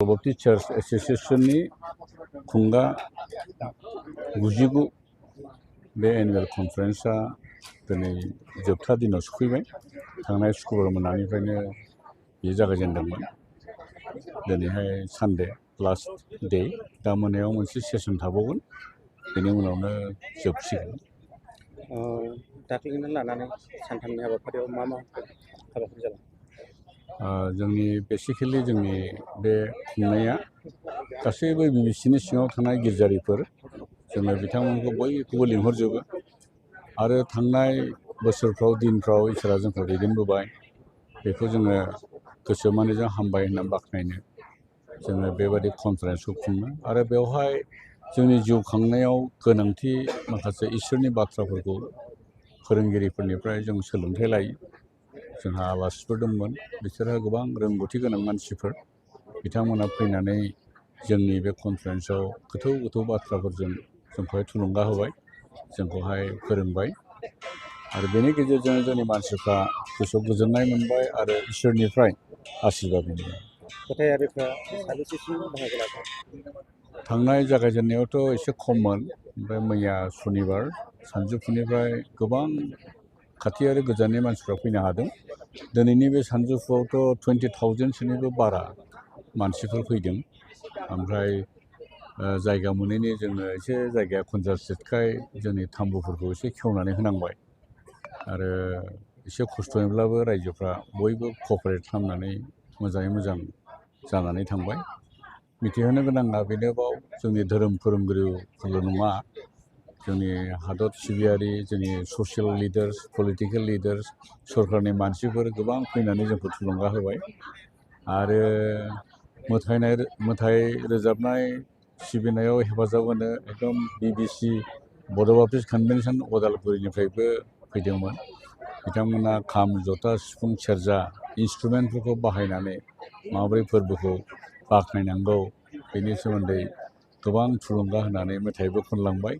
Of teachers एसोसिएशननि Khunga 99 बे annual कनफारेन्सआ दिनै जोबथा दिनाव सफैबाय। थांनाय शुक्रबार मोनानिफ्रायनो बेयो जागायजेनदोंमोन। दिनैहाय सानडे लास्ट डे, दा मोनायाव मोनसे सेसन थाबावगोन, बेनि उनावनो जोबसिगोन। दाख्लैनो लानानै सानथामनि हाबाफारियाव मा हाबाफारि जागोन? जोंनि बेसिकेलि जोंनि बे खुंनाया गासैबो बिबिसिनि सिङाव थानाय गिर्जारिफोर, जोङो बिथांमोनखौ बयखौबो लिंहरजोबो आरो थांनाय बोसोरफ्राव दिनफ्राव इसोरा जोंखौ दैदेनबोबाय, बेखौ जोङो गोसो मानिजों हामबाय होननानै बाख्नायनो जोङो बेबायदि कनफारेन्सखौ खुङो आरो बेवहाय जोंनि जिउ खांनायाव गोनांथि माखासे इसोरनि बाथ्राफोरखौ फोरोंगिरिफोरनिफ्राय जों सोलोंथाइ लायो। जोंहा आलासिफोर दंमोन, बिसोरहा गोबां रोंगौथि गोनां मानसिफोर, बिथांमोना फैनानै जोंनि बे कनफारेन्सआव गोथौ गोथौ बाथ्राफोरजों जोंखौहाय थुलुंगा होबाय, जोंखौहाय फोरोंबाय आरो बेनि गेजेरजों जोंनि मानसिफ्रा गोसोआव गोजोननाय मोनबाय आरो इसोरनिफ्राय आशीर्बाद मोनबाय। गथायारिफ्रा साबेसेसिम बाहागो लादों? थांनाय जागायजेननायावथ' एसे खममोन, ओमफ्राय मैया सुनिबार सानजौफुनिफ्राय गोबां खाथि आरो गोजाननि मानसिफ्रा फैनो हादों। दिनैनि बे सानजौफुआवथ' 20,000सोनिबो बारा मानसिफोर फैदों। ओमफ्राय जायगा मोनैनि जोङो एसे जायगाया कनजास्टेडखाय जोंनि थाम्बुफोरखौ एसे खेवनानै होनांबाय आरो एसे खस्थ'यैब्लाबो रायजोफ्रा बयबो क'पारेट खालामनानै मोजाङै मोजां जानानै थांबाय। मिथिहोनो गोनाङा बेनोबाव जोंनि धोरोम फोरोंगिरिफोरल' नङा, जोंनि हादर सिबियारि, जोंनि ससियेल लिडार्स, पलिटिकेल लिडार्स, सरकारनि मानसिफोर गोबां फैनानै जोंखौ थुलुंगा होबाय आरो मेथाइ रोजाबनाय सिबिनायाव हेफाजाब होनो एकदम BBC बड' अफिस कनभेनसन अदालगुरिनिफ्रायबो फैदोंमोन। बिथांमोना खाम, जथा, सिफुं, सेरजा इन्सट्रुमेन्टफोरखौ बाहायनानै माबोरै फोरबोखौ बाख्नायनांगौ बेनि सोमोन्दै गोबां थुलुंगा होनानै मेथाइबो खनलांबाय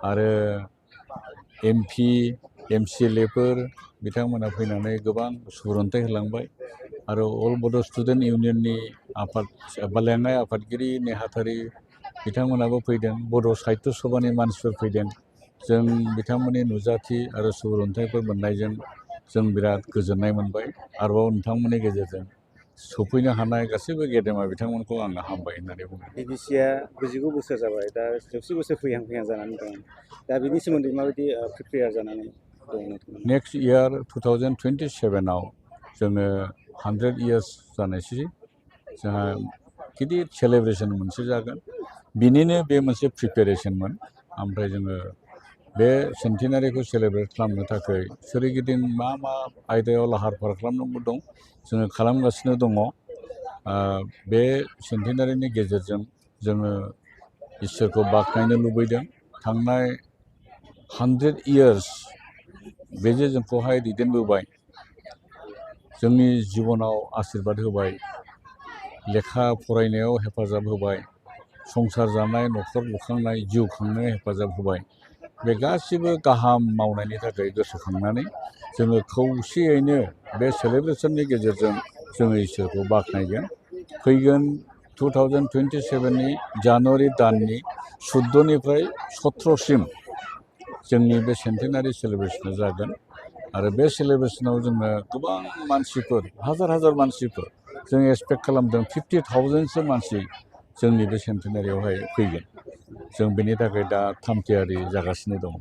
आरो MP, MCLAफोर बिथांमोना फैनानै गोबां सुबुरुन्थाइ होलांबाय आरो अल बड' स्टुडेन्ट इउनियननि लेङाइ आफादगिरि नेहाथारि बिथांमोनाबो फैदों, बड' साहित्य सभानि मानसिफोर फैदों। जों बिथांमोननि नुजाथि आरो सुबुरुन्थाइफोर मोननायजों जों बिराद गोजोननाय मोनबाय। आरोबाव नोंथांमोननि गेजेरजों सफैनो हानाय गासैबो गेदेमा बिथांमोनखौ आङो हामबाय होननानै बुङो। BBCआ 99 बोसोर जाबाय, दा 100 बोसोर फैहां जानानै दं। दा बिनि सोमोन्दै माबायदि प्रिपेयार जानानै दं नोंथांमोना? नेक्स्ट इयार 2027आव जोङो 100 इयार्स जानायसै, जोंहा गिदिर सेलेब्रेसन मोनसे जागोन, बिनिनो बे मोनसे प्रिपेरेसनमोन। ओमफ्राय जोङो बे सेन्टिनारिखौ सेलेब्रेट खालामनो थाखाय सोरगिदिं मा आयदायाव लाहार फाहार खालामनांगौ दं, जोङो खालामगासिनो दङ। बे सेन्टिनारिनि गेजेरजों जोङो इसोरखौ बाख्नायनो लुबैदों। थांनाय 100 इयार्स बे जे जोंखौहाय दैदेनबोबाय, जोंनि जिबनाव आशीर्बाद होबाय, लेखा फरायनायाव हेफाजाब होबाय, संसार जानाय, न'खर लुखांनाय, जिउ खांनायाव हेफाजाब होबाय, बे गासिबो गाहाम मावनायनि थाखाय गोसोखांनानै जोङो खौसेयैनो बे सेलेब्रेसननि गेजेरजों जोङो इसोरखौ बाख्नायगोन। फैगोन 2027नि जानुवारि दाननि 14निफ्राय 17सिम जोंनि बे सेन्टिनारि सेलेब्रेसना जागोन आरो बे सेलेब्रेसनाव जोङो गोबां मानसिफोर, हाजार मानसिफोर जों एक्सपेक्ट खालामदों 50,000सो मानसि जोंनि बे सेन्टिनारियावहाय फैगोन। जों बेनि थाखाय दा थामथियारि जागासिनो दङ।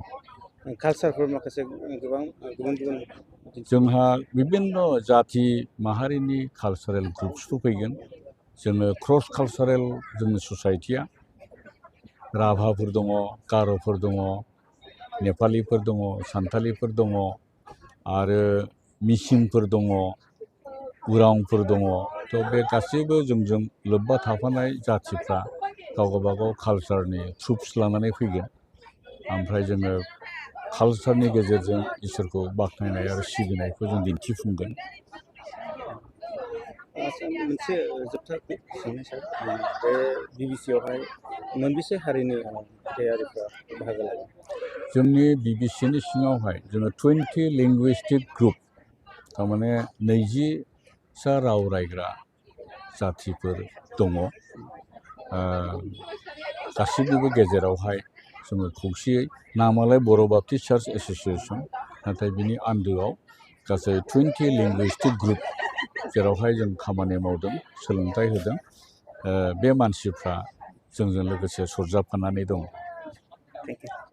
कालसारफोर माखासे गोबां गुबुन जोंहा बिभिन्न जाथि माहारिनि कालसारेल ग्रुप्सफोर फैगोन। जोङो क्रस कालसारेल जोंनि ससाइटिया राभाफोर दङ, गार'फोर दङ, नेपालिफोर दङ, सान्थालिफोर दङ आरो मिसिंफोर दङ, उरांफोर दङ। थ' बे गासैबो जोंजों लोब्बा थाफानाय जाथिफ्रा गावबागाव कालसारनि ट्रुप्स लानानै फैगोन। ओमफ्राय जोङो कालसारनि गेजेरजों इसोरखौ बाख्नायनाय आरो सिबिनायखौ जों दिन्थिफुंगोन। मोनसे जोबथा सोंनाय सार, बे BBCआवहाय मोनबेसे हारिनि गथायारिफ्रा बाहागो लादों? जोंनि BBCनि सिङावहाय जोङो 20 लिंगुइस्टिक ग्रुप, थारमाने 20सा राव रायग्रा जाथिफोर दङ गासिनिबो गेजेरावहाय जोङो खौसेयै नामालाय बर' बाप्टिस्ट चार्च एस'सिएसन नाथाय बिनि आन्दोआव गासै 20 लिंगुइस्टिक ग्रुप जेरावहाय जों खामानि मावदों सोलोंथाइ होदों बे मानसिफ्रा जोंजों लोगोसे सरजाबफानानै दङ। Thank you.